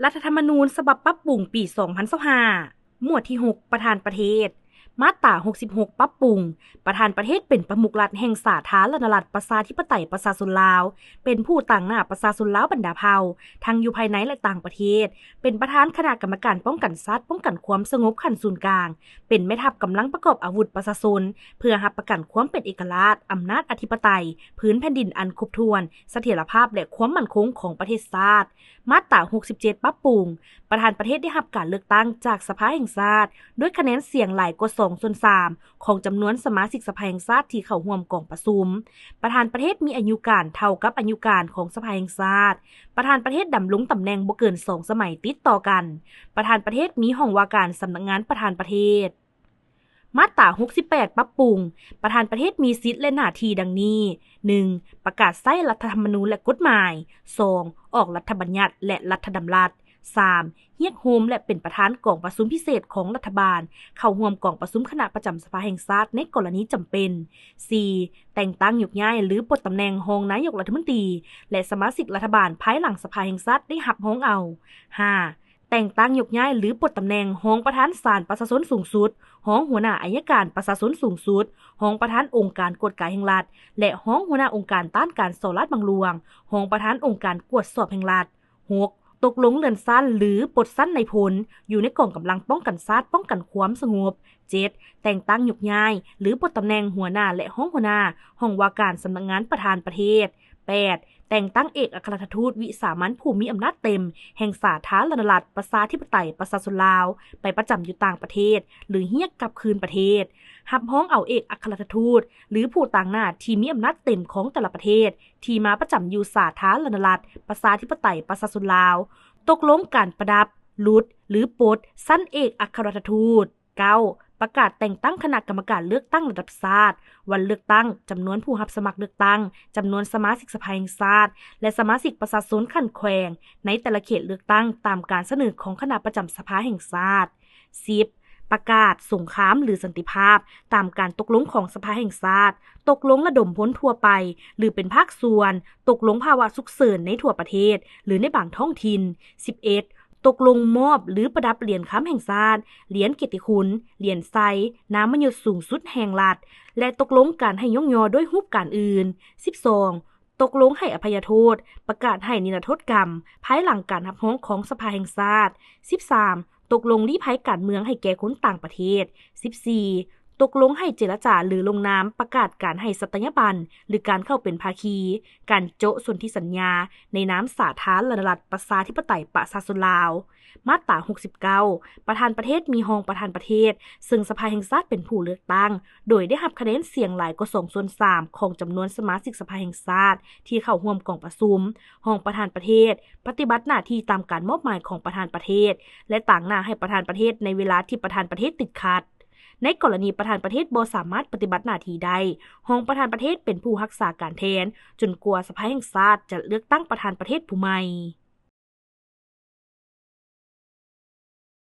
ລັດຖະທຳມະນູນສະບັບປັບປຸງປີສອງພັນຊາວຫ້າ ໝວດທີຫົກ ປະທານປະເທດ. ມາດຕາຫົກສິບຫົກ ປັບປຸງ ປະທານປະເທດເປັນປະມຸກລັດແຫ່ງສາທາລະນະລັດ ປະຊາທິປະໄຕ ປະຊາຊົນລາວ, ເປັນຜູ້ຕາງໜ້າປະຊາຊົນລາວບັນດາເຜົ່າ ທັງຢູ່ພາຍໃນ ແລະ ຕ່າງປະເທດ, ເປັນປະທານຄະນະກຳມະການປ້ອງກັນຊາດ ປ້ອງກັນຄວາມສະຫງົບຂັ້ນສູນກາງ, ເປັນແມ່ທັບກຳລັງປະກອບອາວຸດປະຊາຊົນ ເພື່ອຮັບປະກັນຄວາມເປັນເອກະລາດ, ອຳນາດອະທິປະໄຕ, ພື້ນແຜ່ນດິນອັນຄົບຖ້ວນ, ສະຖຽນລະພາບ ແລະ ຄວາມໝັ້ນຄົງຂອງປະເທດຊາດ. ມາດຕາຫົກສິບເຈັດ ປັບປຸງ ປະທານປະເທດໄດ້ຮັບການເລືອກຕັ້ງຈາກສະພາແຫ່ງຊາດ ດ້ວຍຄະແນນສຽງຫຼາຍກວ່າສອງສ່ວນສາມຂອງຈຳນວນສະມາຊິກສະພາແຫ່ງຊາດທີ່ເຂົ້າຮ່ວມກອງປະຊຸມ. ປະທານປະເທດມີອາຍຸການເທົ່າກັບອາຍຸການຂອງສະພາແຫ່ງຊາດ. ປະທານປະເທດດຳລົງຕຳແໜ່ງບໍ່ເກີນສອງສະໄໝຕິດຕໍ່ກັນ. ປະທານປະເທດມີຫ້ອງວ່າການສຳນັກງານປະທານປະເທດ. ມາດຕາຫົກສິບແປດ ປັບປຸງ ປະທານປະເທດມີສິດ ແລະ ໜ້າທີ່ດັ່ງນີ້: ໜຶ່ງ ປະກາດໃຊ້ລັດຖະທຳມະນູນ ແລະ ກົດໝາຍ. ສອງ ອອກລັດຖະບັນຍັດ ແລະ ລັດຖະດຳລັດ. ສາມ ຮຽກໂຮມ ແລະ ເປັນປະທານກອງປະຊຸມພິເສດຂອງລັດຖະບານ ເຂົ້າຮ່ວມກອງປະຊຸມຄະນະປະຈຳສະພາແຫ່ງຊາດໃນກໍລະນີຈຳເປັນ. ສີ່ ແຕ່ງຕັ້ງຍົກຍ້າຍ ຫຼື ປົດຕຳແໜ່ງຮອງນາຍົກລັດຖະມົນຕີ ແລະ ສະມາຊິກລັດຖະບານ ພາຍຫຼັງສະພາແຫ່ງຊາດໄດ້ຮັບຮອງເອົາ. ຫ້າ ແຕ່ງຕັ້ງຍົກຍ້າຍ ຫຼື ປົດຕຳແໜ່ງຮອງປະທານສານປະຊາຊົນສູງສຸດ, ຮອງຫົວໜ້າອັຍການປະຊາຊົນສູງສຸດ, ຮອງປະທານອົງການກວດກາແຫ່ງລັດ ແລະ ຮອງຫົວໜ້າອົງການຕ້ານການສໍ້ລາດບັງຫຼວງ, ຮອງປະທານອົງການກວດສອບແຫ່ງລັດ. ຫົກ ຕົກລົງເລື່ອນຊັ້ນ ຫຼື ປົດຊັ້ນນາຍພົນ ຢູ່ໃນກອງກຳລັງປ້ອງກັນຊາດ ປ້ອງກັນຄວາມສະຫງົບ. ເຈັດ ແຕ່ງຕັ້ງຍົກຍ້າຍ ຫຼື ປົດຕຳແໜ່ງຫົວໜ້າ ແລະ ຮອງຫົວໜ້າຫ້ອງວ່າການສຳນັກງານປະທານປະເທດ. ແປດ ແຕ່ງຕັ້ງເອກອັກຄະລັດຖະທູດວິສາມັນຜູ້ມີອຳນາດເຕັມແຫ່ງສາທາລະນະລັດ ປະຊາທິປະໄຕ ປະຊາຊົນລາວ ໄປປະຈຳຢູ່ຕ່າງປະເທດ ຫຼື ຮຽກກັບຄືນປະເທດ. ຮັບຮອງເອົາເອກອັກຄະລັດຖະທູດ ຫຼື ຜູ້ຕາງໜ້າທີ່ມີອຳນາດເຕັມຂອງແຕ່ລະປະເທດ ທີ່ມາປະຈຳຢູ່ສາທາລະນະລັດ ປະຊາທິປະໄຕ ປະຊາຊົນລາວ. ຕົກລົງການປະດັບ, ຫຼຸດ ຫຼື ປົດຊັ້ນເອກອັກຄະລັດຖະທູດ. ເກົ້າ ປະກາດແຕ່ງຕັ້ງຄະນະກຳມະການເລືອກຕັ້ງລະດັບຊາດ, ວັນເລືອກຕັ້ງ, ຈຳນວນຜູ້ຮັບສະໝັກເລືອກຕັ້ງ, ຈຳນວນສະມາຊິກສະພາແຫ່ງຊາດ ແລະ ສະມາຊິກປະຊາຊົນຂັ້ນແຂວງ ໃນແຕ່ລະເຂດເລືອກຕັ້ງ ຕາມການສະເໜີຂອງຄະນະປະຈຳສະພາແຫ່ງຊາດ. ສິບ ປະກາດສົງຄາມ ຫຼື ສັນຕິພາບ ຕາມການຕົກລົງຂອງສະພາແຫ່ງຊາດ, ຕົກລົງລະດົມພົນທົ່ວໄປ ຫຼື ເປັນພາກສ່ວນ, ຕົກລົງພາວະສຸກເສີນໃນທົ່ວປະເທດ ຫຼື ໃນບາງທ້ອງຖິ່ນ. ສິບເອັດ ຕົກລົງມອບ ຫຼື ປະດັບຫຼຽນຄຳແຫ່ງຊາດ, ຫຼຽນກຽດຕິຄຸນ, ຫຼຽນໄຊ, ນາມມະຍົດສູງສຸດແຫ່ງລັດ ແລະ ຕົກລົງການໃຫ້ຍ້ອງຍໍດ້ວຍຮູບການອື່ນ. ສິບສອງ ຕົກລົງໃຫ້ອະໄພຍະໂທດ, ປະກາດໃຫ້ນິລະໂທດກຳ ພາຍຫຼັງການຮັບຮອງຂອງສະພາແຫ່ງຊາດ. ສິບສາມ ຕົກລົງລີ້ໄພການເມືອງໃຫ້ແກ່ຄົນຕ່າງປະເທດ. ສິບສີ່ ຕົກລົງໃຫ້ເຈລະຈາ ຫຼື ລົງນາມປະກາດການໃຫ້ສັດຕະຍາບັນ ຫຼື ການເຂົ້າເປັນພາຄີ ການໂຈະສົນທິສັນຍາ ໃນນາມສາທາລະນະລັດ ປະຊາທິປະໄຕ ປະຊາຊົນລາວ. ມາດຕາຫົກສິບເກົ້າ ປະທານປະເທດມີຮອງປະທານປະເທດ ເຊິ່ງສະພາແຫ່ງຊາດເປັນຜູ້ເລືອກຕັ້ງ ໂດຍໄດ້ຮັບຄະແນນສຽງຫຼາຍກວ່າສອງສ່ວນສາມຂອງຈຳນວນສະມາຊິກສະພາແຫ່ງຊາດທີ່ເຂົ້າຮ່ວມກອງປະຊຸມ. ຮອງປະທານປະເທດປະຕິບັດໜ້າທີ່ຕາມການມອບໝາຍຂອງປະທານປະເທດ ແລະ ຕາງໜ້າໃຫ້ປະທານປະເທດໃນເວລາທີ່ປະທານປະເທດຕິດຂັດ. ໃນກໍລະນີປະທານປະເທດບໍ່ສາມາດປະຕິບັດໜ້າທີ່ໄດ້, ຮອງປະທານປະເທດເປັນຜູ້ຮັກສາການແທນ ຈົນກວ່າສະພາແຫ່ງຊາດຈະເລືອກຕັ້ງປະທານປະເທດຜູ້ໃໝ່.